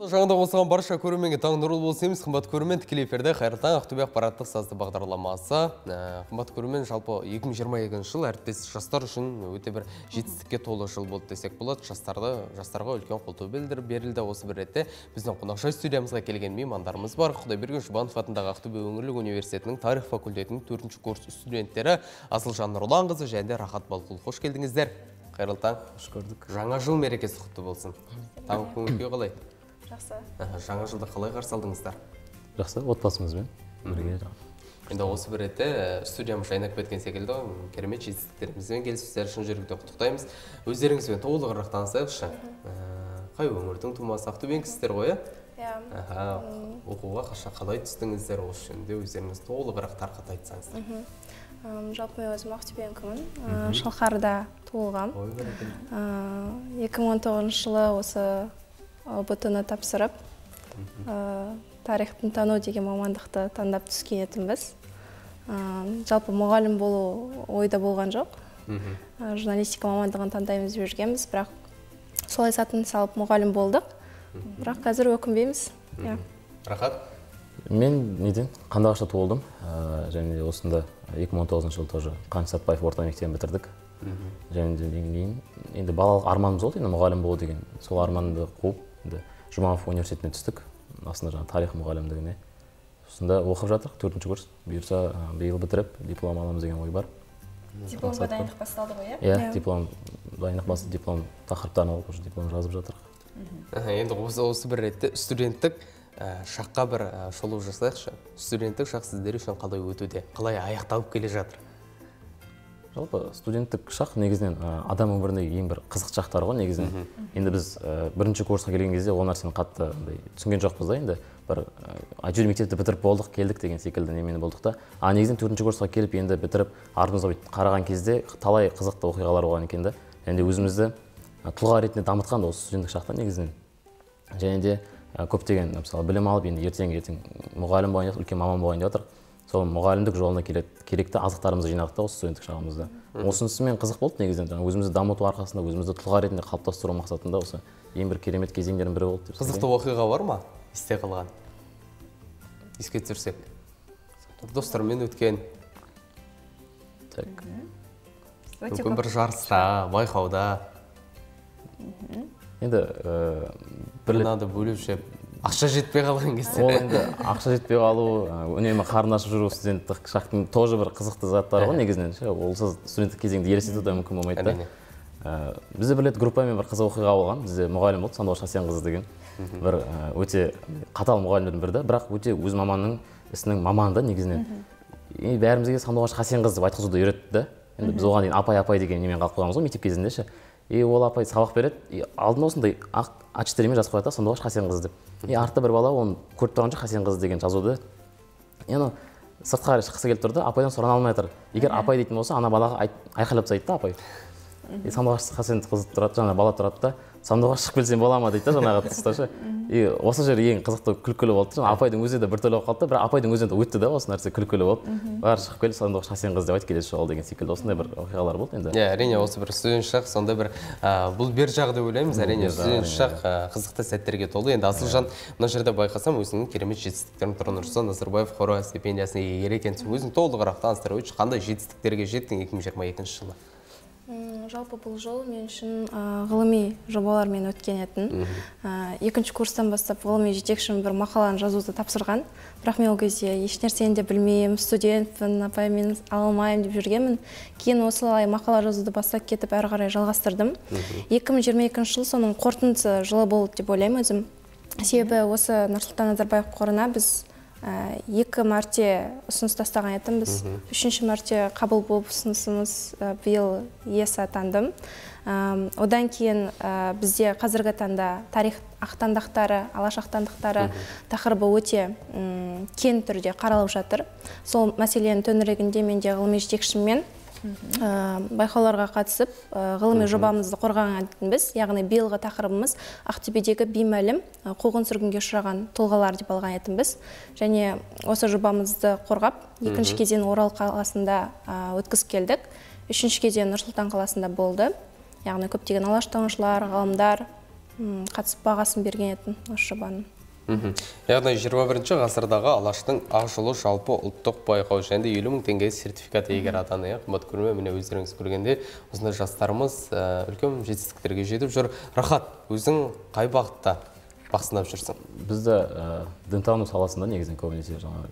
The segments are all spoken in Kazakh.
Жаңада қосылған барша көрерменге таң нұрлы болсын дейміз. Қымбат көрермен, тікелей эфирде Қайырлы таң Ақтөбе ақпараттық сазды бағдарламасы. Қымбат көрермен, жалпы 2022 жыл әріптес жастар үшін өте бір жетістікке толы жыл болды десек болады. Жастарға үлкен қолдау берілді. Осы бір ретте біздің қонақжай студиямызға келген меймандарымыз бар. Құдайберген Жұбанов атындағы Ақтөбе өңірлік университетінің тарих факультетінің 4-ші курс студенттері Асылжан Нұрланқызы және де Рахат Балқұл. Қош келдіңіздер. Қайырлы таң. Қош көрдік. Жаңа жыл мерекесі құтты болсын. Таң көңіл күй қалай? Жақсы. Жаңа жылды қалай қарсы алдыңыздар? Жақсы, отбасымызбен бірге. Енді осы бір ретте студиямыз жайнап кеткен секілді, керемет жетістіктерімізбен келіп сіздер шын жүректен құттықтаймыз. Өздеріңізбен толығырақ танысайықшы. Қай өңірдің тумасы? Ақтөбеніксіздер ғой, иә? Иә. Оқуға қашан қалай түстіңіздер? Осы жөнінде өздеріңіз толығырақ тарқата айтсаңыздар. Жалпы мен өзім ақтөбенікімін. Шалқарда туылғам. 2019 жылы осы ҰБТ-ны тапсырып, тарихтың тану деген мамандықты таңдап түскен едімбіз. Жалпы мұғалім болу ойда болған жоқ. Журналистика мамандығын таңдаймыз деп жүргенбіз, бірақ солай сатын салып мұғалім болдық. Бірақ қазір өкінбейміз. Рахат? Мен неден Қандыағашта туылдым, және де осында 2019 жылы тоже Қаныш Сәтбаев орта мектебін бітірдік. Және де кейін енді балалық арманымыз болды, енді мұғалім болу деген. Сол арманды қуып, енді Жұманов университетіне түстік, астында жаңа тарих мұғалімдігіне. Сонда оқып жатырық, 4-ші курс. Бұйырса биыл бітіріп, диплом аламыз деген ой бар. Дипломға дайындық басталды ғой, иә? Иә, диплом дайындық басталды, диплом тақырыптарын алып, уже диплом жазып жатырық. Енді осы бір ретте студенттік шаққа бір шолу жасайықшы. Студенттік шақ сіздер үшін қалай өтуде, қалай аяқталып келе жатыр? Жалпы студенттік шақ негізінен адам өміріндегі ең бір қызықты шақтар ғой негізінен. Енді біз бірінші курсқа келген кезде ол нәрсені қатты түсінген жоқпыз да, енді бір әйтеуір мектепті бітіріп болдық, келдік деген секілді немен болдық та. А негізінен 4-ші курсқа келіп енді бітіріп артымызға бүйтіп қараған кезде талай қызықты оқиғалар болған екен да. Және де өзімізді тұлға ретінде дамытқан осы студенттік шақта негізінен. Және де көптеген мысалы білім алып енді ертең мұғалім болайын, үлкен маман болайын деп жатыр. Сол мұғалімдік жолына керекті азықтарымызды жинадық та осы студенттік шағымызда. Осынысымен қызық болды негізінен, жаңа өзімізді дамыту арқасында, өзімізді тұлға ретінде қалыптастыру мақсатында осы ең бір керемет кезеңдердің бірі болды деп. Қызықты оқиға бар ма есте қалған? Еске түсірсек. Достармен өткен. Так. Мүмкін бір жарыста, байқауда. Енді бір мынады бөліп жеп, ақша жетпей қалған кезде. Ол енді ақша жетпей қалу, үнемі қарын ашып жүру студенттік шақтың тоже бір қызықты заттары ғой негізінен. Олсыз студенттік кезеңді елестету де мүмкін болмайды да. Бізде бір рет группамен бір қызық оқиға болған. Бізде мұғалім болды, Сандуғаш Хасенқызы деген. Бір өте қатал мұғалімдердің бірі, бірақ өте өз маманның ісінің маманы да негізінен. И бәрімізге Сандуғаш Хасенқызы деп айтқызуды үйретті да. Енді біз оған дейін апай деген немен қалып қойғанбыз ғой мектеп кезінде ше. И ол апай сабақ береді, и алдына осындай ақ А4-мен жазып қояды да, Сандуғаш Хасенқызы деп. И артта бір бала оны көріп тұрған жоқ, Хасенқызы деген жазуды. И анау сыртқа қарай шыққысы келіп тұр да, апайдан сұрана алмай жатыр. Егер апай дейтін болса, ана балаға айқайлап тастайды да апай. И Сандуғаш Хасенқызы тұрады, жаңа бала тұрады да, Сандуғаш шығып келсем бола ма дейді да жаңағы тұста ше. И осы жер ең қызықты күлкілі болды. Жаңа апайдың өзі де біртүрлі болып қалды, бірақ апайдың өзінен де өтті да осы нәрсе күлкілі болды. Бәрі шығып келіп Сандуғаш Хасенқызы деп айтып келесі жолы деген секілді осындай бір оқиғалар болды енді. Иә, әрине осы бір студент шақ сондай бір бұл бер жағы деп ойлаймыз, әрине студент шақ қызықты сәттерге толы. Енді Асылжан, мына жерде байқасам өзіңнің керемет жетістіктерін тұр. Нұрсұлтан Назарбаев қоры стипендиясының иегері екенсің. Өзің толығырақ таныстыра өтші, қандай жетістіктерге жеттің 2022 жылы? Жалпы бұл жол мен үшін ғылыми жобалармен өткен етін. Екінші курстан бастап ғылыми жетекшім бір мақаланы жазуды тапсырған. Бірақ мен ол кезде ешнәрсені де білмеймін, студентпін, апай мен ала алмаймын деп жүргенмін. Кейін осылай мақала жазуды бастап кетіп әрі қарай жалғастырдым. 2022 жыл соның қорытындысы жылы болды деп ойлаймын өзім. Себебі осы Нұрсұлтан Назарбаев қорына біз 2 мәрте ұсыныс тастаған едімбіз. 3-ші мәрте қабыл болып ұсынысымыз биыл иесі атандым. Одан кейін бізде қазіргі таңда тарих ақтаңдақтары, алаш ақтаңдақтары тақырыбы өте кең түрде қаралып жатыр. Сол мәселенің төңірегінде мен де ғылыми жетекшіммен байқауларға қатысып, ғылыми жобамызды қорғаған едімбіз. Яғни биылғы тақырыбымыз Ақтөбедегі беймәлім қуғын сүргінге ұшыраған тұлғалар деп алған едімбіз. Және осы жобамызды қорғап, екінші кезең Орал қаласында өткізіп келдік. Үшінші кезең Нұр-Сұлтан қаласында болды. Яғни көптеген алаштанушылар, ғалымдар қатысып бағасын берген етін осы жобаның. Яғни 21 ғасырдағы Алаштың ақ жолы жалпы ұлттық байқау және де 50 мың теңге сертификат иегері атаны. Қымбат көрермен, міне өздеріңіз көргенде осындай жастарымыз үлкен жетістіктерге жетіп жүр. Рахат, өзің қай бағытта бақ сынап жүрсің? Бізді дінтану саласында негізінен көбінесе жаңа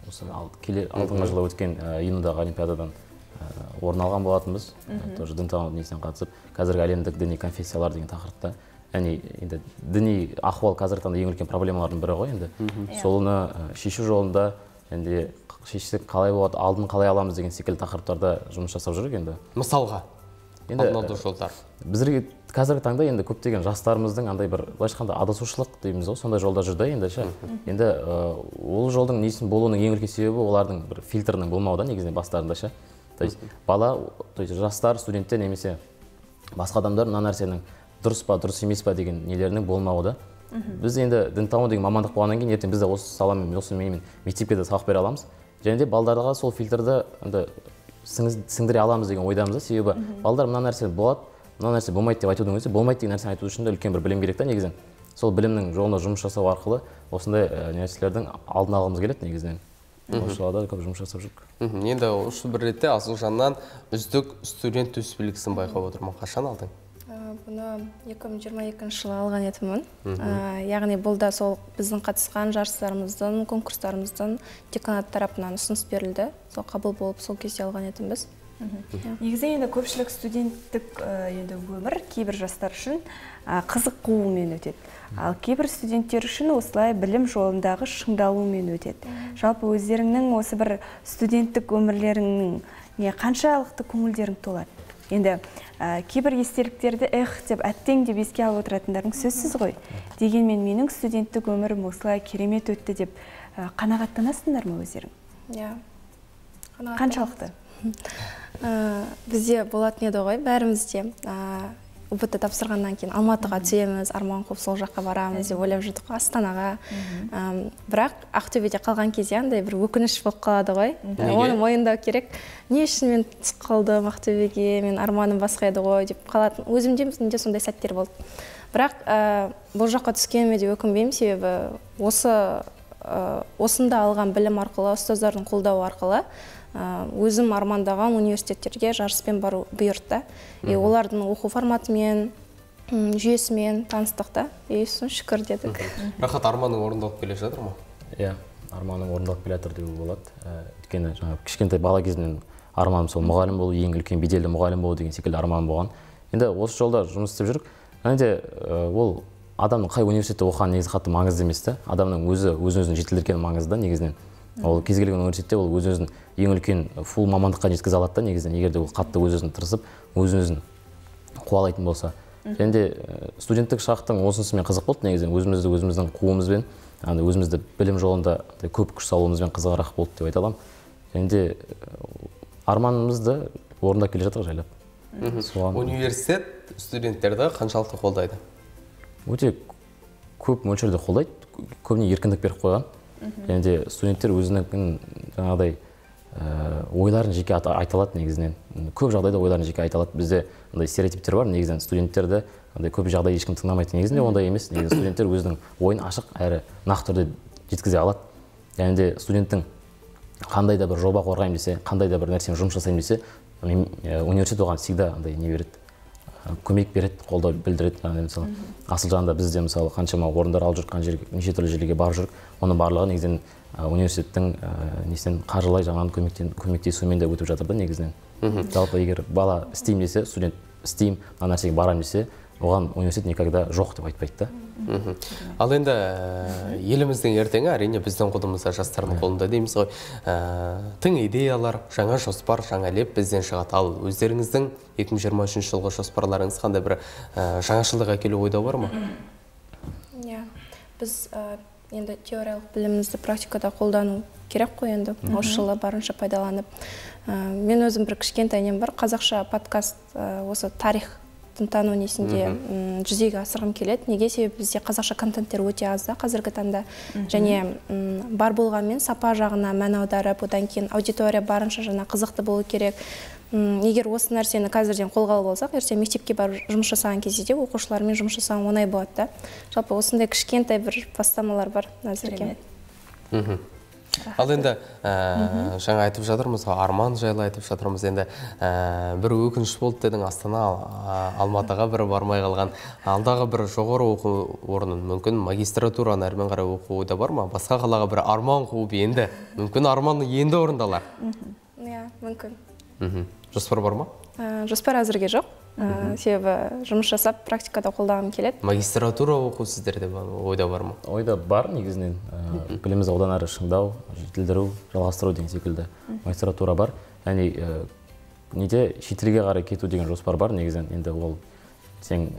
осы алдыңғы жылы өткен ИНУ-дағы олимпиададан орын алған болатынбыз. Тоже дінтану несінен қатысып, қазіргі әлемдік діни конфессиялар деген тақырыпта. Яғни енді діни ахуал қазіргі таңда ең үлкен проблемалардың бірі ғой енді. Соны шешу жолында енді шешсек қалай болады, алдын қалай аламыз деген секілді тақырыптарда жұмыс жасап жүрік енді. Мысалға, алдын алу жолдар. Біздерге қазіргі таңда енді көптеген жастарымыздың андай бір былайша айтқанда адасушылық дейміз ғой, сондай жолда жүр да енді ше. Енді ол жолдың несін болуының ең үлкен себебі олардың бір фильтрінің болмауы да негізінен бастарында ше. То есть бала, то есть жастар, студенттер немесе басқа адамдар мына нәрсенің дұрыс па, дұрыс емес па деген нелерінің болмауы да. Біз енді дінтану деген мамандық болғаннан кейін ертең біз де осы саламен, осы менімен мектепке де сабақ бере аламыз. Және де балдарға сол фильтрді енді сіңдіре аламыз деген ойдамыз да. Себебі балдар мына нәрсе болады, мына нәрсе болмайды деп айтудың өзі, болмайды деген нәрсені айту үшін де үлкен бір білім керек та негізінен. Сол білімнің жолында жұмыс жасау арқылы осындай нәрселердің алдын алғымыз келеді негізінен. Осы салада көп жұмыс жасап жүрдік. Енді осы бір ретте Асылжаннан үздік студент төсбелгісін байқап отырмын. Қашан алдың? Бұны 2022 жылы алған едімін. Яғни бұл да сол біздің қатысқан жарыстарымыздың, конкурстарымыздың деканат тарапынан ұсыныс берілді. Сол қабыл болып, сол кезде алған едімбіз. Негізі енді көпшілік студенттік енді өмір кейбір жастар үшін қызық қуумен өтеді. Ал кейбір студенттер үшін осылай білім жолындағы шыңдалумен өтеді. Жалпы өздеріңнің осы бір студенттік өмірлеріңнің не қаншалықты көңілдерің толады? Енді кейбір естеліктерді эх деп әттең деп еске алып отыратындарың сөзсіз ғой. Дегенмен менің студенттік өмірім осылай керемет өтті деп қанағаттанасыңдар ма өздерің? Иә. Қаншалықты? Бізде болатын еді ғой, бәрімізде. ҰБТ тапсырғаннан кейін Алматыға түсеміз, арман қуып сол жаққа барамыз деп ойлап жүрдік қой, Астанаға. Бірақ Ақтөбеде қалған кезде андай бір өкініш болып қалады ғой. Оны мойындау керек. Не үшін мен түсіп қалдым Ақтөбеге, мен арманым басқа еді ғой деп қалатын. Өзімде де сондай сәттер болды. Бірақ бұл жаққа түскеніме де өкінбеймін, себебі осында алған білім арқылы, ұстаздардың қолдауы арқылы өзім армандаған университеттерге жарыспен бару бұйыртты. И олардың оқу форматымен, жүйесімен таныстық та. И сосын шүкір дедік. Рахат, арманың орындалып келе жатыр ма? Иә, арманым орындалып келе жатыр деуге болады. Өйткені жаңа кішкентай бала кезімнен арманым сол мұғалім болу, ең үлкен беделді мұғалім болу деген секілді арманым болған. Енді осы жолда жұмыс істеп жүрік. Және де ол адамның қай университетте оқығаны негізі қатты маңызды емес та. Адамның өзі өзін жетілдіргені маңызды да негізінен. Ол кез келген университетте ол өз өзін ең үлкен фул мамандыққа жеткізе алады да негізінен, егер де ол қатты өз өзін тырысып, өз өзін қуалайтын болса. Және де студенттік шақтың осынысымен қызық болды негізінен, өзімізді өзіміздің қуымызбен, өзімізді білім жолында көп күш салуымызбен қызығырақ болды деп айта аламын. Және де арманымызды орындап келе жатырмыз жайлап. Университет студенттерді қаншалықты қолдайды? Өте көп мөлшерде қолдайды, көбіне еркіндік беріп қойған. Және де студенттер өзінің жаңағыдай ойларын жеке айта алады негізінен. Көп жағдайда ойларын жеке айта алады. Бізде андай стереотиптер бар, негізінен студенттерді андай көп жағдай ешкім тыңдамайды. Негізінде ондай емес. Негізінен студенттер өзінің ойын ашық әрі нақты түрде жеткізе алады. Және де студенттің қандай да бір жоба қорғаймын десе, қандай да бір нәрсемен жұмыс жасаймын десе, университет оған всегда андай не береді, көмек береді, қолдау білдіреді. Яғни мысалы Асылжанда бізде мысалы қаншама орындар алып жүрік, қанша жерге, неше түрлі жерлерге барып жүрік. Оның барлығы негізінен университеттің несінен қаржылай жағынан көмектесуімен де өтіп жатыр да негізінен. Жалпы егер бала істеймін десе, студент істеймін, мына нәрсеге барамын десе, оған университет никогда жоқ деп айтпайды да. Ал енді еліміздің ертеңі әрине біздің қолымызда, жастардың қолында дейміз ғой. Тың идеялар, жаңа жоспар, жаңа леп бізден шығады. Ал өздеріңіздің 2023 жылғы жоспарларыңыз қандай, бір жаңашылдық әкелу ойда бар ма? Иә, біз енді теориялық білімімізді практикада қолдану керек қой енді, осы жылы барынша пайдаланып. Мен өзім бір кішкентай нем бар, қазақша подкаст осы тарих дінтану несінде жүзеге асырғым келеді. Неге? Себебі бізде қазақша контенттер өте аз да қазіргі таңда. Және бар болғанмен сапа жағына мән аударып, одан кейін аудитория барынша жаңа қызықты болу керек. Егер осы нәрсені қазірден қолға алып алсақ, ертең мектепке барып жұмыс жасаған кезде де оқушылармен жұмыс жасаған оңай болады да. Жалпы осындай кішкентай бір бастамалар бар әзірге. Ал енді жаңа айтып жатырмыз ғой, арман жайлы айтып жатырмыз. Енді бір өкініш болды дедің, Астана, Алматыға бір бармай қалған. Алдағы бір жоғары оқу орнын, мүмкін магистратураны әрмен қарай оқу ойда бар ма? Басқа қалаға бір арман қуып енді, мүмкін арман енді орындалар. Иә, мүмкін. Жоспар бар ма? Жоспар әзірге жоқ. Себебі жұмыс жасап, практикада қолданғым келеді. Магистратура оқу сіздерде ойда бар ма? Ойда бар негізінен. Білімімізді одан әрі шыңдау, жетілдіру, жалғастыру деген секілді магистратура бар. Яғни неде шетелге қарай кету деген жоспар бар негізінен. Енді ол тең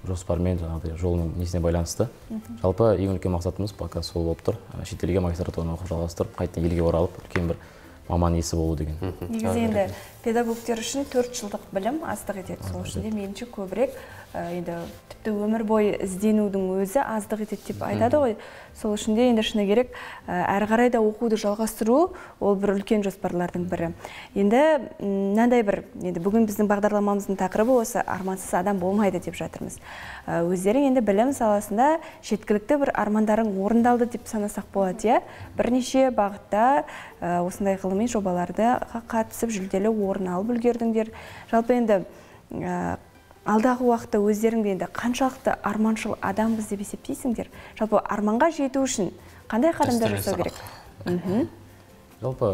жоспармен жаңағыдай жолының несіне байланысты. Жалпы ең үлкен мақсатымыз пока сол болып тұр. Шетелге магистратураны оқып жалғастырып, қайтадан елге оралып, үлкен бір маман иесі болу деген. Негізі енді педагогтер үшін 4 жылдық білім аздық етеді. Сол үшін де меніңше көбірек енді тіпті өмір бойы ізденудің өзі аздық етеді деп айтады ғой. Сол үшін де енді шыны керек, әрі қарай да оқуды жалғастыру ол бір үлкен жоспарлардың бірі. Енді мынандай бір, енді бүгін біздің бағдарламамыздың тақырыбы осы армансыз адам болмайды деп жатырмыз. Өздерің енді білім саласында жеткілікті бір армандарың орындалды деп санасақ болады, иә? Бірнеше бағытта осындай ғылыми жобаларды қатысып жүлделі орын алып үлгердіңдер. Жалпы енді алдағы уақытта өздерің де енді қаншалықты арманшыл адамбыз деп есептейсіңдер? Жалпы арманға жету үшін қандай қадамдар жасау керек? Жалпы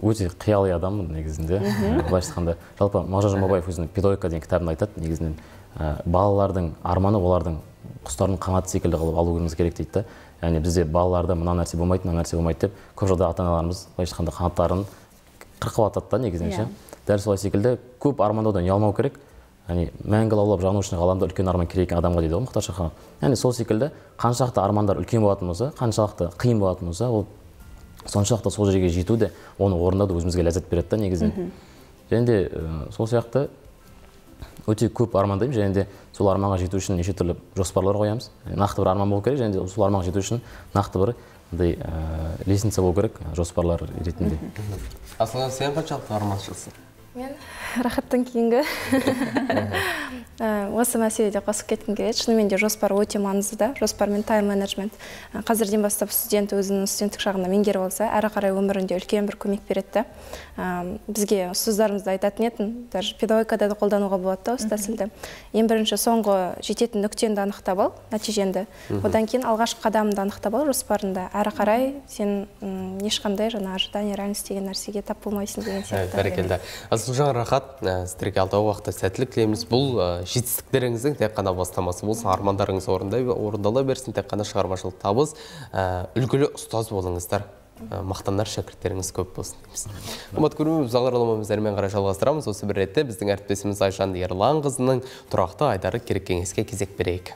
өте қияли адаммын негізінде. Былайша айтқанда, жалпы Мағжан Жұмабаев өзінің «Педагогика» деген кітабында айтады, негізінен балалардың арманы олардың құстардың қанаты секілді қылып алуымыз керек дейді да. Яғни бізде балаларда мына нәрсе болмайды, мына нәрсе болмайды деп көп жағдайда ата-аналарымыз былайша айтқанда қанаттарын қырқып атады да негізінен ше. Дәл солай секілді көп армандаудан ұялмау керек. Яғни мәңгі лаулап жану үшін ғаламда үлкен арман керек екен адамға дейді ғой Мұхтар Шаханов. Яғни сол секілді қаншалықты армандар үлкен болатын болса, қаншалықты қиын болатын болса, ол соншалықты сол жерге жету де, оны орындау да өзімізге ләззат береді да негізінен. Және де сол сияқты өте көп армандаймын, және де сол арманға жету үшін неше түрлі жоспарлар қоямыз. Нақты бір арман болу керек, және де сол арманға жету үшін нақты бір андай лестница болу керек жоспарлар ретінде. Асылхан, сен қаншалықты арманшылсың? Мен Рахаттан кейінгі осы мәселеде қосып кеткім келеді. Шынымен де жоспар өте маңызды да, жоспар мен тайм-менеджмент. Қазірден бастап студент өзінің студенттік шағында меңгеріп алса, әрі қарай өмірінде үлкен бір көмек береді да. Бізге ұстаздарымыз да айтатын еді, даже педагогикада да қолдануға болады да осы тәсілді. Ең бірінші соңғы жететін нүктеңді анықтап ал, нәтижеңді. Одан кейін алғашқы қадамыңды анықтап ал жоспарында. Әрі қарай сен ешқандай жаңа ожидание реальность деген нәрсеге тап болмайсың деген сияқты. Бәрекелді. Асылжан, Рахат, сіздерге алдағы уақытта сәттілік тілейміз. Бұл жетістіктеріңіздің тек қана бастамасы болсын, армандарыңыз орындала берсін, тек қана шығармашылық табыс, үлгілі ұстаз болыңыздар. Мақтанар шәкірттеріңіз көп болсын дейміз. Қымбат көрермен, біз бағдарламамызды әрмен қарай жалғастырамыз. Осы бір ретте біздің әріптесіміз Айжан Ерланқызының тұрақты айдары керек кеңеске кезек берейік.